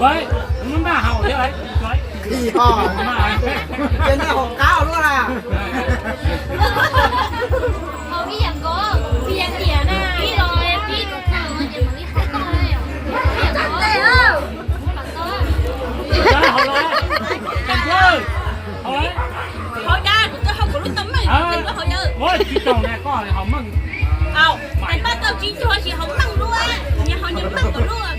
Ua, noj haus thiab, ces noj haus qab luaj na. Ua, tsis tau na, koj haus meej. Pab tau tsis nchuav tsis haus meej dua, nyias haus nyias meej kom luaj.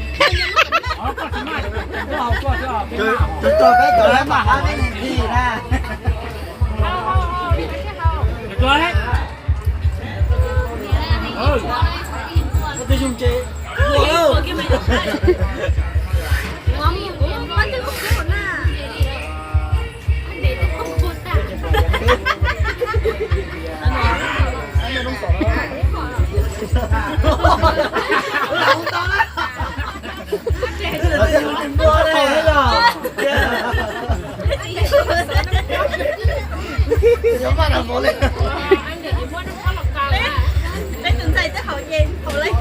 Peb tus ntxhais twb haus ces haus lawm.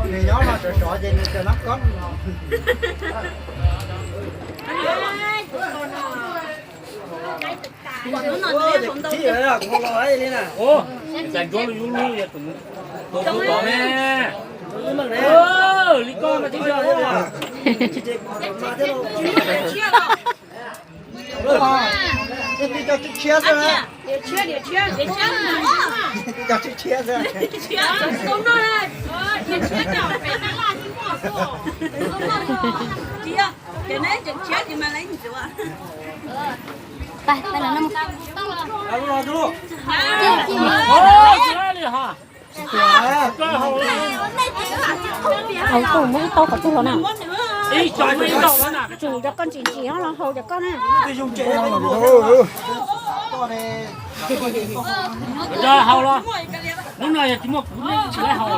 Nws nyob no sov sov ces nws kawg nab kob no. Ua, tus txiv los yog tus loj li na. Tus txiv tov ne. Li koj mas tib yog. Tus txiv cov tshiab xwb na. Tus txiv cov tshiab xwb. Haus koj muab ib tauv qhov twg los na. Tsuas cov koj ntsim ntsim los haus cov koj na. Haus los, hnub no yog tsis muaj kuv nej tsis tau haus.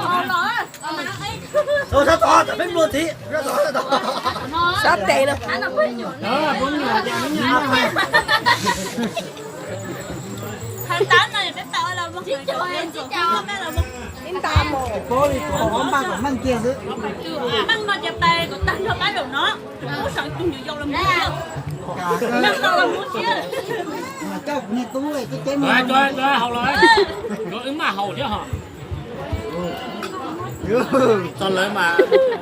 Sab tes no. Ib nta mus. Pab li tus haus ob npaj kom meej kiag xwb. Meej no ces pais kom tag nrho pab zaum no. Tus ub sawv tus nyuam yaus los mus. Meej no los mus siab. Coj kuv niag tub li, ceb ceb mus. Haus los, wb maj haus thiab hos. Txog lawv mas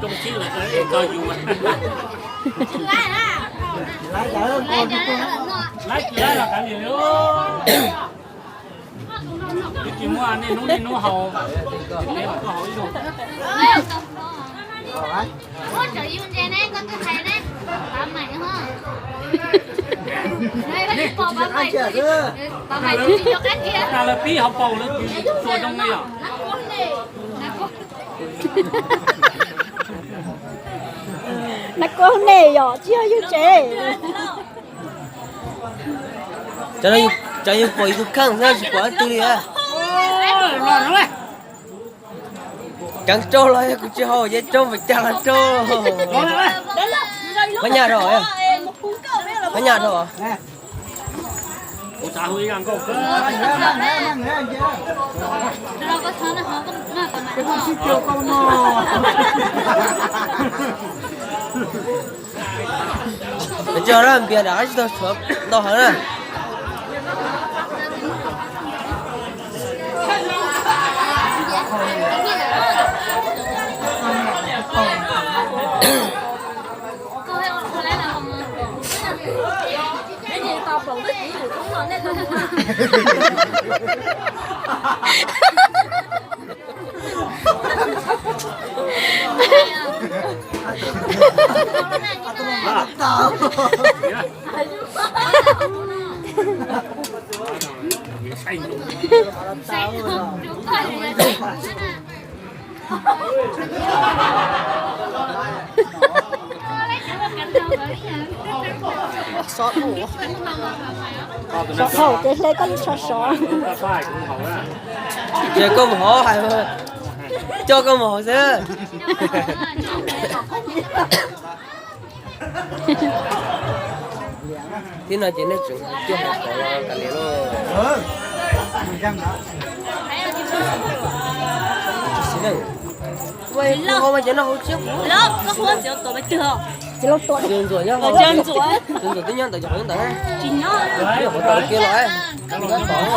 zoo siab lawm, txog yus. Laib tsis laib los kav liam li. Twb tsis muaj niaj hnub niaj hnub haus, koj haus ib zaug. Lawv pib haus paus lawv tsuas zoo li os. Nab kuab nej yom, tsis yog yug tsev. Cov yug pom yus tus kheej xwb tsis pom leej twg li. Ceev rau los yog kuv tsis haus ces rau pes tsawg los rau. Pab nyaj rau, pab nyaj rau. Cog rau npias nram qab tsis tau tshuav ntau heev na. Sov dhau ces hle koj lub sov sov. Ces koj mus hov hais, coj koj mus hov xwb. Tib no ces nej tseem coj hais qhov los tas li lauj. Lauj, koj hu txiv tuam peb twg os? Txiv Lauj tuam. Txiv Ntxuam nyob, txiv Ntxuam twb nyob ntawm cov hauv ntawd. Tsis nyob. Nyob hauv tau ke los. Tsis nyob twg.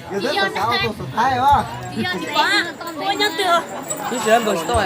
Twb tsis npawg tsis tau.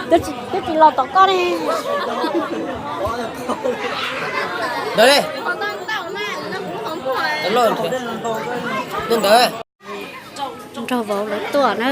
Twb tsis los tom koj ne. Ntawd li. Ntawd li. Nrog vauv lawv tuaj na.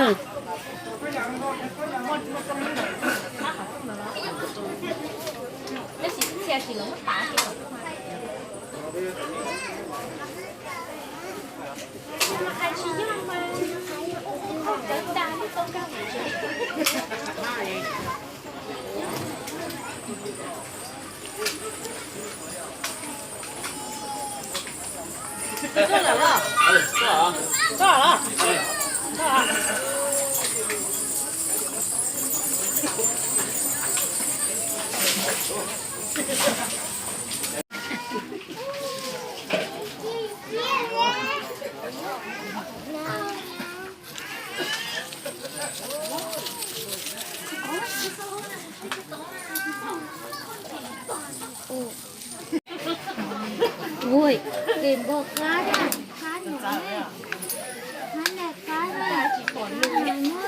Ui, tes npog qab na, qab no, qab na, qab na, qab na.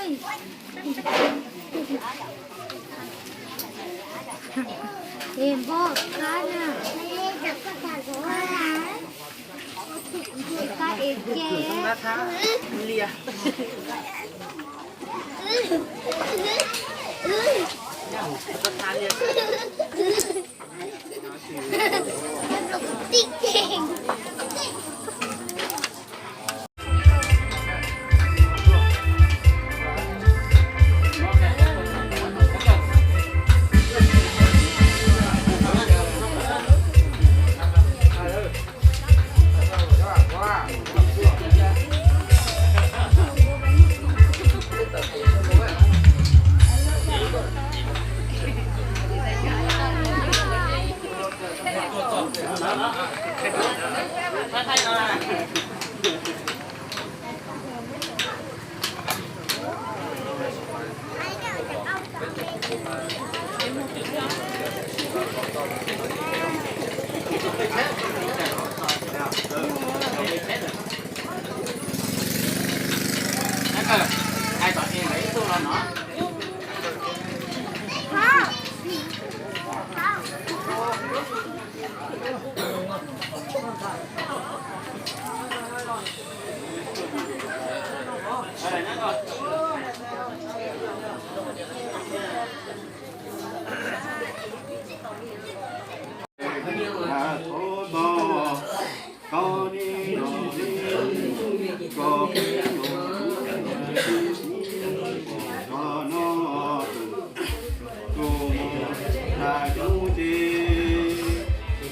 Tes npog qab na, qab es ke.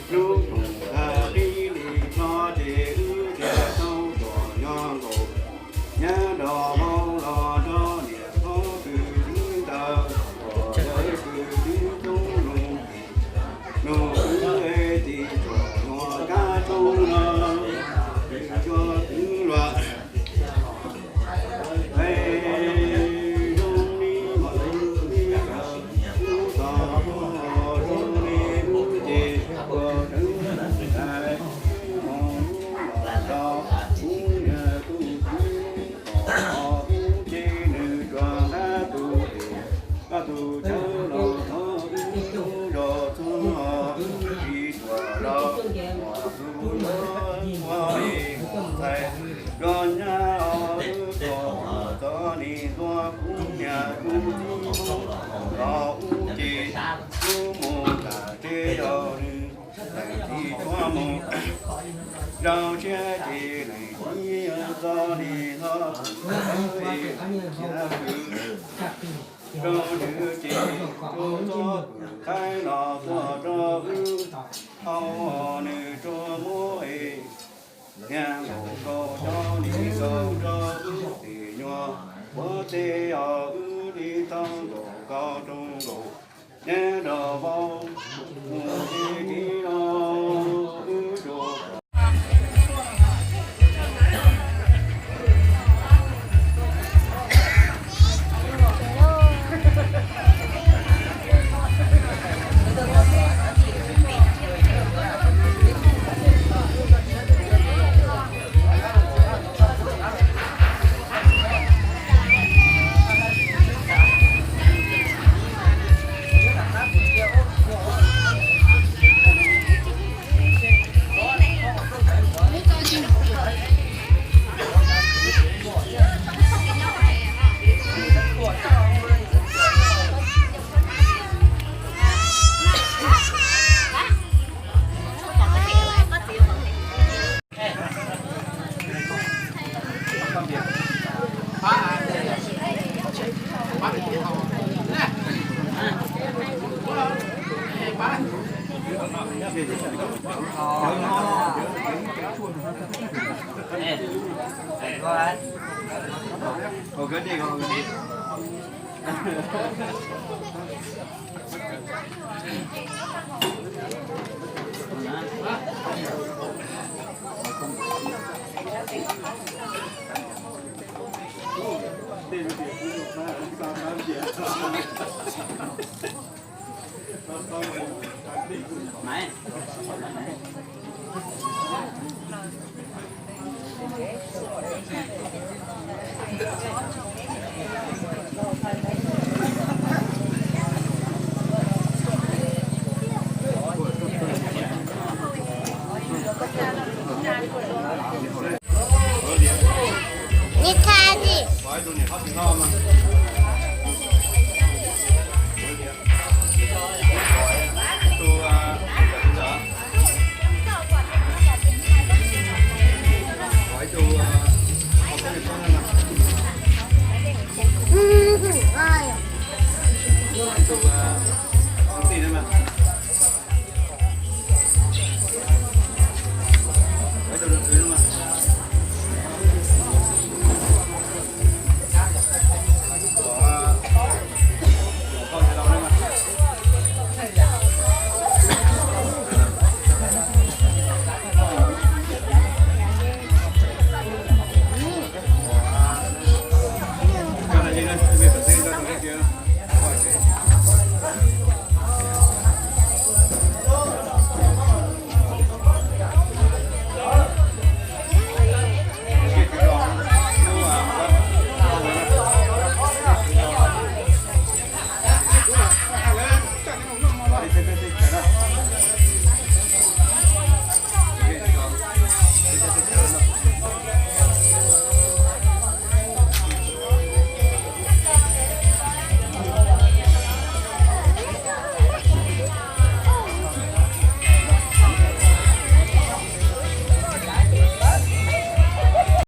Hnub nyoog tag qib li no ces wb thiaj tau tsom nyog nkaus, nyob rau hauv los nrog niam hlob kwv tij ntawd, uas yog kwv tij coob lus, nug wb tsis tsom nyog kab roob no, tsuas kwv luag. Zoo li mus ib yam ub tau zoo li ub ces ua rau hais mus ub los rau ub niag tus kwv, ub ces nws tsuas nqa tus es koj tus cawv los thov wb zos txog wb tsis tsuas los mus ub ua li mus ntxhais zos nyab os, wb txom txom nyem tua kuv niam kuv txiv los ub ces wb mus kam tsev yog nws leej txiv tshuav mus rau siab ces leej Txoj li no, rau nws ces rau txoj khaib no tuaj rau wb, tau nws rua muab es, thiab nkaus koj cov li xaus rau wb tes nyuag, ua tes os wb li tau nkaus koj rau nkaus, neb rau vau, mus tes ris los wb rua.